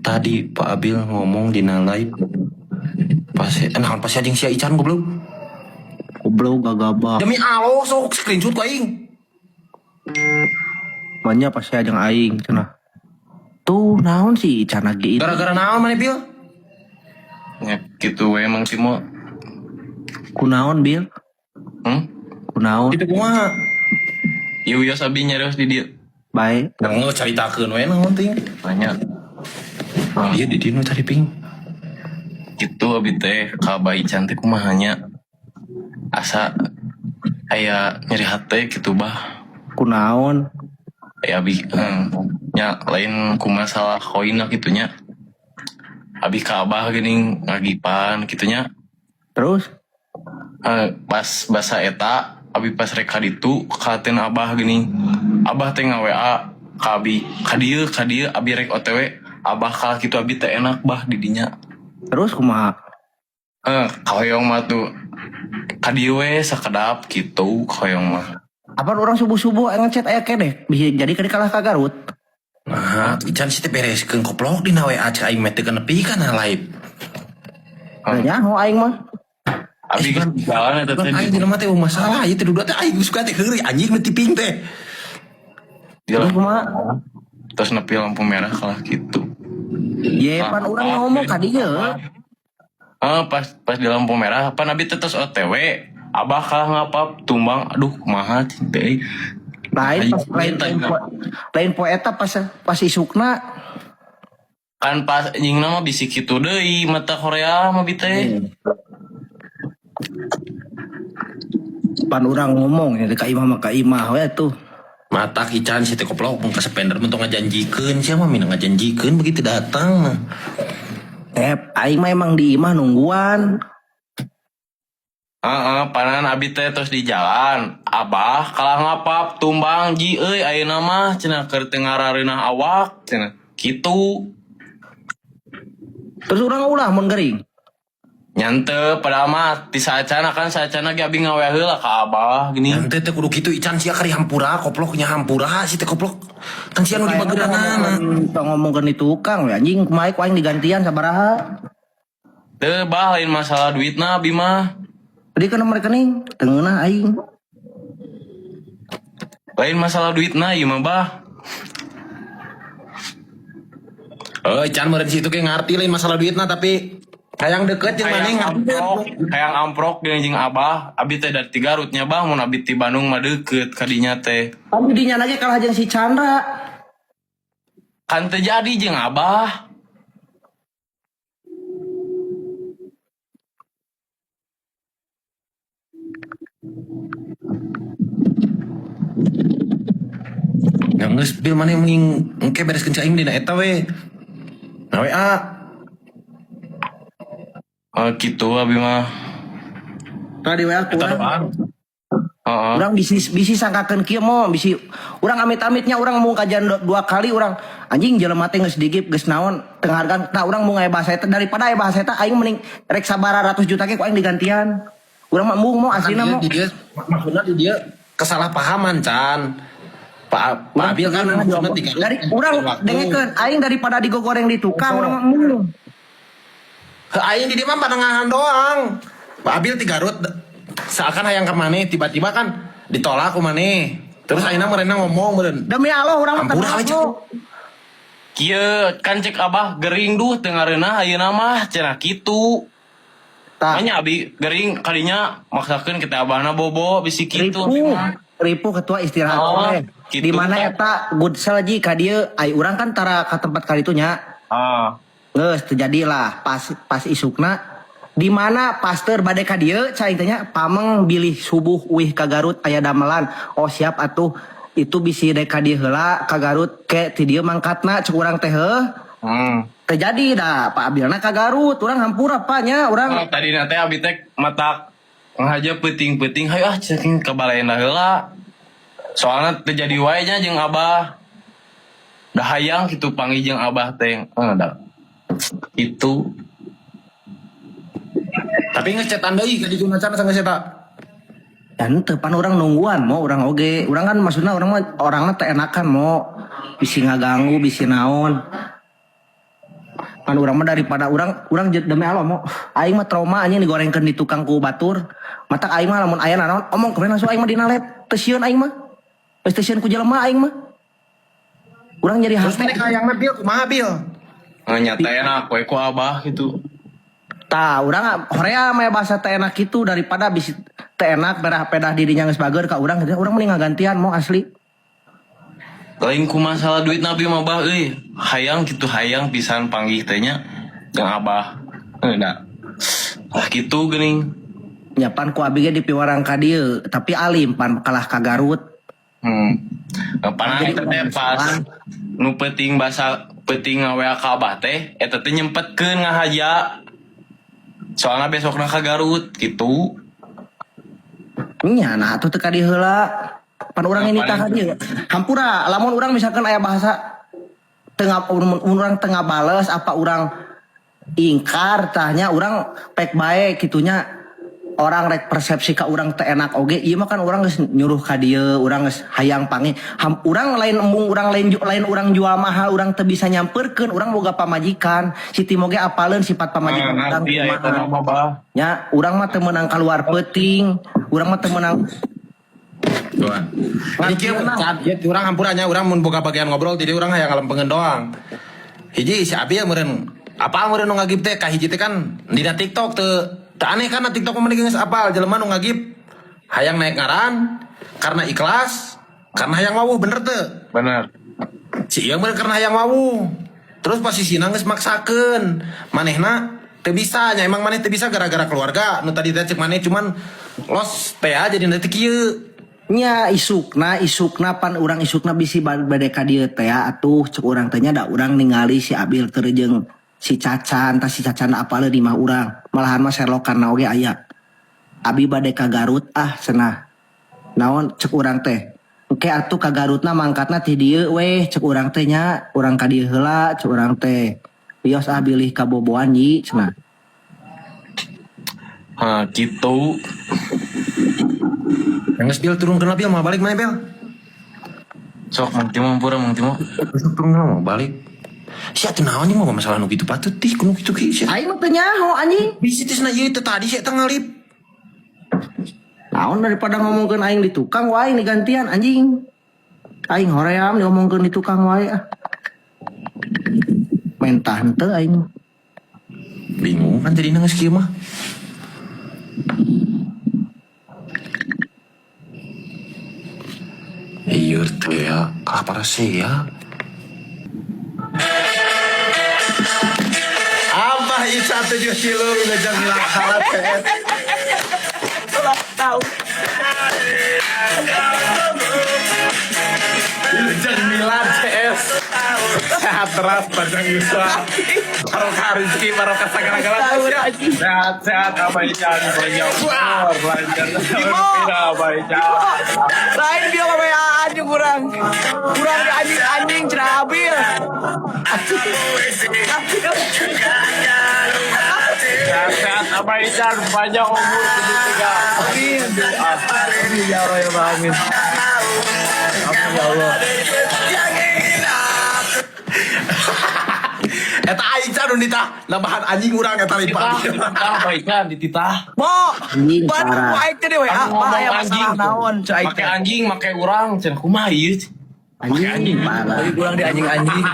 Tadi Pak Abil ngomong di live. Pas naon pasti anjing sia Ican goblok. Goblok gagabah. Demi Allah sok screenshot ku aing. Banyak pasti ajang aing cenah. Tuh naon sih Ican lagi itu. Gara-gara naon maneh Bil? Ya gitu we Mang Timo. Kunaon Bil? Hmm? Kunaon? Itu kumaha? Ieu wios abi nyarios di dieu. Bae. Nang caritakeun we naon ting. Banyak. Iya di dieu nu tadi ping. Gitu abi teh ka bayi cantik kumaha nya. Asa aya nyeri hate gitu bah. Kunaon? Ya abi nya lain ku masalah koin lah gitu nya. Abi ka abah geuning ngagipan kitu nya. Terus? Pas basa eta abi pas rek ka ditu katen abah geuning. Abah teh nga-WA ka abi, ka dieu abi rek OTW. Abah kalah kitu abi teh enak bah di dinya. Terus kumaha? Kahoyong mah tuh ka dieu we sakedap gitu kahoyong mah. Apa orang subuh-subuh ngechat aya keneh bisa jadi kali kalah ka Garut. Nah, Ican sih teh bereskeun koplok dina WA cek aing mah teu nepi kana live. Nah, nyaho aing mah. Abi geus jalan eta teh. Aing dina mah teh masalah ieu teh duduk teh aing suka teh heureuy anjing nu tiping teh. Terus kumaha? Terus nepi lampu merah kalah gitu. Ye pan urang ngomong ka dieu. Pas pas di lampu merah pan abi teh tos OTW. Abah kalah ngapap tumbang aduh kumaha cing teh. Lain pas lain lain poe, lain poe eta pas pas isukna kan pas nyingna mah bisi kitu deui mata Korea mah bi teh. Pan urang ngomong ya ka imah mah ka imah we tuh. Mata Ican sih teh koplok mun ka spender mun tong ngajanjikeun sia mah mina ngajanjikeun begitu datang mah. Aing mah emang di imah nungguan. Heeh, panan abi teh terus di jalan. Abah kalah ngapap tumbang ji euy ayeuna mah cenah keur teu ngarareunah awak cenah. Kitu. Terus urang ulah mun gering. Nyante padahal mah ti saacana kan saacana ge abi ngawe heula ka abah gini. Nyante teh kudu kitu Ican sia kari hampura koplok nya hampura si teh koplok. Kan sia nu di bageranana. Tong ngomongkeun di tukang we anjing kumaha ku aing digantian sabaraha. Teu bah lain masalah duitna abi mah. Tadi kan nomor rekening teu ngeunah aing. Lain masalah duitna ieu mah bah. Oh, Ican meureun situ ge ngarti lain masalah duitna tapi hayang deket jeung maneh Hayang ngarti. amprok, hayang amprok jeung jeung abah, abi teh dari Garutnya bah mun abi ti Bandung mah deukeut ka dinya teh. Kan dinya lagi kalah jeung si Chandra. Kan teu jadi jeung abah. Ya geus bil maneh mending engke bereskeun cai aing dina eta we. Na WA. Oh gitu abi mah. Tadi WA ku Eta urang. doang. Heeh. Urang bisi bisi sangkakeun kieu mo bisi urang amit-amitnya urang mau kajian dua kali urang anjing jelema teh geus digip geus naon teu ngahargaan tah urang mau ngaya bahasa eta daripada aya bahasa eta aing mending rek sabaraha ratus juta ge ku aing digantian. Urang mah embung mo aslina mo. Di dia maksudna di dia kesalahpahaman Can. Pak Pak Abil kan maksudna di Garut. Dari urang dengekeun aing daripada digogoreng di tukang urang mah embung. Ke aing di dia mah panengahan doang. Pak Abil di Garut seakan hayang ke maneh tiba-tiba kan ditolak ku maneh. Terus ayeuna meureunna ngomong meureun. Demi Allah urang mah Ampura we, tenang, Cak. mo. Kieu kan cek abah gering duh teu ngareunah ayeuna mah cenah kitu. Tah. Makanya abi gering kadinya maksakeun kita abahna bobo bisi kitu abi Ripuh, mah. ripuh ketua istirahat Oh, oleh. gitu. Di mana eta good sell ji ka dieu ai urang kan tara ka tempat kali itu nya. Ah. Geus terjadilah pas pas isukna di mana pasteur bade ka dieu cai teh nya pameng bilih subuh uih ka Garut aya damelan. Oh siap atuh itu bisi dek ka dieu heula ka Garut ke ti dieu mangkatna cek urang teh heuh. Terjadi dah Pak Abilna ka Garut urang hampura Pak nya urang. Oh, tadi teh abi teh matak ngahaja peuting-peuting hayu ah ceking ka balena heula. Soalna terjadi wae nya jeung abah. Dah hayang kitu panggih jeung abah teh. Dah. Itu Tapi ngecetan deui ka ditu can geus eta. Dan teu pan urang nungguan mau urang oge. Urang kan maksudna urang mah orangna teh enakan mau bisi ngaganggu bisi naon. Kan urang mah daripada urang urang demi Allah mau aing mah trauma anjing digorengkeun di tukang ku batur. Matak aing mah lamun aya nanaon omong kemarin langsung aing mah dina live. Teu sieun aing mah. Geus teu sieun ku jelema aing mah. Urang nyeri Terus hati. maneh hayangna, Bil, kumaha, Bil? Nyata enak we ku Abah gitu. Tah, urang horea mah bahasa teu enak itu daripada bisi teu enak berah pedah dirinya geus bager ka urang gitu. Urang mending ngagantian mau asli. Lain ku masalah duit nabi mah, Bah euy. Hayang gitu, hayang pisan panggih teh nya jeung Abah. Heuh da. Ah gitu geuning. Nya pan ku abi ge dipiwarang ka dieu, tapi alim pan kalah ka Garut. Pan Jadi eta teh pas nu peuting basa peuting ngawa ka Abah teh eta teh nyempetkeun ngahaja. Soalnya besokna ka Garut gitu. Nya nah atuh teu ka dieu heula. Pan urang ini tah ka dieu. Hampura, lamun urang misalkan aya bahasa tengah urang tengah bales apa urang ingkar tahnya urang pek bae kitunya, orang rek persepsi ka urang teu enak oge ieu mah kan urang geus nyuruh ka dieu, urang geus hayang panggih. Urang lain embung, urang lain lain urang jual mahal, urang teu bisa nyamperkeun, urang boga pamajikan si Timo ge apaleun sifat pamajikan Ah, urang ngerti ya eta kumaha. mah, Bah. Nya urang mah teu meunang keluar peuting, urang mah teu meunang. Tuan. Jadi kieu cat ieu urang hampuranya urang mun boga bagian ngobrol jadi urang hayang ngalempengeun doang. Hiji si Abi meureun apal meureun nu ngagip teh ka hiji teh kan dina TikTok teu teu aneh kan TikTok mah geus apal jelema nu ngagip hayang naik ngaran karena ikhlas, karena hayang wawuh, bener teu? Bener. Si ieu meureun karena hayang wawuh. Terus posisina geus maksakeun. Manehna teu bisa nya, emang maneh teu bisa gara-gara keluarga nu tadi teh cek maneh cuman los teh jadi nanti kieu. Nya isukna isukna pan urang isukna bisi bade ka dieu teh atuh cek urang teh nya da urang ningali si Abil keur jeung si Cacan, tah si Cacan apaleun di mah urang malahan mah sherlockan oge aya. Abi bade ka Garut ah cenah, naon cek urang teh, engke atuh ka Garutna mangkatna ti dieu weh cek urang teh nya, urang ka dieu heula cek urang teh, wios ah bilih kaboboan yi cenah. Ha gitu. Geus Bil, turun ke Bil, mau balik mana, Bil? Sok Mang Timo, hampura Mang Timo. Besok turun mau balik. Si atuh naon mau masalah nu kitu patut tih kudu kitu ki sia. Aing mah teu nyaho anjing. Bisi teh cenah ieu teh tadi sia teh ngalip. Naon daripada ngomongkeun aing di tukang wae digantian anjing. Aing hoream diomongkeun di tukang wae ah. Mentah henteu aing. Bingung kan jadi geus kieu mah. Iya teh ya, kalah para ya. Abah Ica 7 kilo ngejang hilang salah PS. Tahu. Wilujeng Milad CS. Sehat teras panjang yuswa. Barokah rezeki, barokah segala-galanya. Sehat sehat Abah Ican, panjang umur, lancar Abah Ican. Lain dia mah WA anjing urang. Urang di anjing anjing cenah Abil. Abil. Sehat sehat Abah Ican, panjang umur 73. Amin. Amin ya Allah ya Allah, amin. Amin ya Allah. Eta aing can nu nambahan anjing urang eta Dititah, lipat. dititah Abah Ican, dititah. Mo, Anjing, pan parah. ku aing teh di WA, Anu bah ngomong aya anjing. masalah naon cek aing Make teh. anjing, make urang, cenah kumaha ieu? Anjing parah. Tapi kurang di anjing-anjing.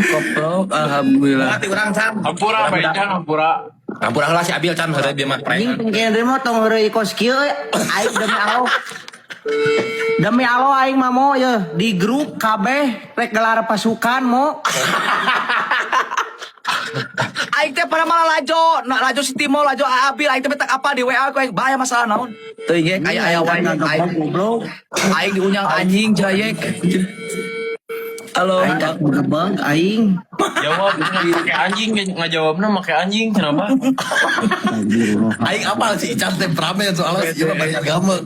Koplok, alhamdulillah. Hati urang can. Hampura Abah Ican, hampura. Hampura heula si Abil can heureuy bieu mah Anjing prank. tengkeun mah tong heureuy kos kieu euy. Aing demi Allah. Demi Allah aing mah mo ye di grup kabeh rek gelar pasukan mo. Aing teh pada malah lajo, nah lajo si Timo, lajo Abil, aing teh betak apa di WA ku aing bahaya masalah naon. Teuing ge aya aya wae aing goblok. Aing diunyang anjing jayek. Halo. Aing kagebeg aing. Jawab make anjing, ngajawabna make anjing, kenapa? Anjir. Aing apal si Ican temperamen soalnya si ieu mah banyak gamek.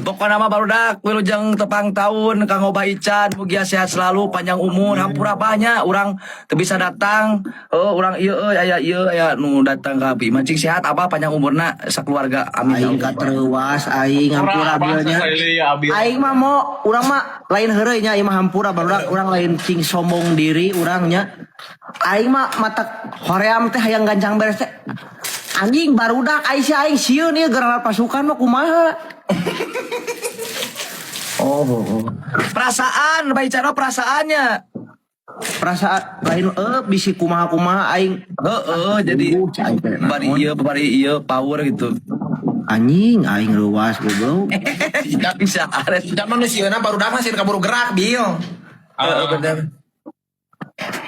Pokokna mah barudak wilujeng tepang tahun Kang Obah Ican, mugia sehat selalu, panjang umur, hampura banyak urang teu bisa datang. Oh, urang ieu euy, aya ieu, aya nu datang ka abi. Mancing sehat abah, panjang umurna sakeluarga. Amin ya Aing Allah. katereuwas aing, hampura Urang bilnya. ya Abil. Aing mah mau urang mah lain heureuy nya, ieu mah hampura barudak, urang lain cing sombong diri urangnya. Aing mah mata hoream teh hayang gancang beres teh. Anjing barudak aing si aing sieun ieu gerak pasukan mah kumaha. Oh. Perasaan, Abah Ican mah perasaannya. Perasaan lain bisi kumaha-kumaha aing. Heeh, jadi Aing teh naon. bari ieu power gitu. Anjing aing reuwas goblok. Bisa ares. Tidak manusia barudak mah sieun kaburu gerak, Bil. Heeh, bener.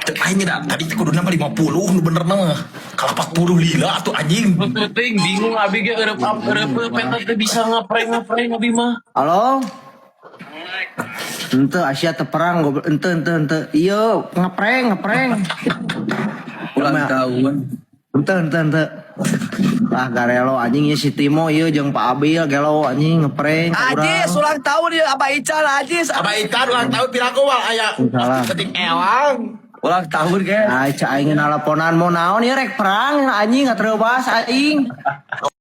Cek aing dah tadi teh kuduna mah 50 nu bener mah. Kalau 40 lila atuh anjing. Penting bingung abi ge eureep eureep peta teu bisa ngaprank abi mah. Halo? Ente Asia teperang goblok, ente ente ente. Iya, ngeprank ngeprank. Ulang tahun. Ente ente ente. Ah garelo anjing ieu si Timo ieu jeung Pak Abil gelo anjing ngeprank ka urang. Ajis ulang tahun ya Abah Ican, Ajis. Abah Ican ulang tahun piraku wal aya Salah. ketik ewang. Ulang tahun ge. Ah, cak aing nalaponan mau naon ieu rek perang anjing, ngatereuwas aing.